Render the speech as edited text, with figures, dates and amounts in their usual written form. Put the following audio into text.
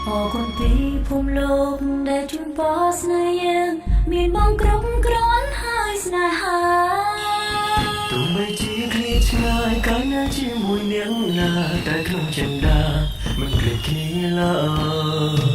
អរគុណពីភូមិលោកដែលជូនពរស្នេហ៍យើងមានបងគ្រប់គ្រាន់ហើយស្នេហា ទោះបីជាគ្នាឆ្ងាយកាលណាជាមួយអ្នកណាតែក្នុងចិន្តាមិនភ្លេចគ្នាឡើយ។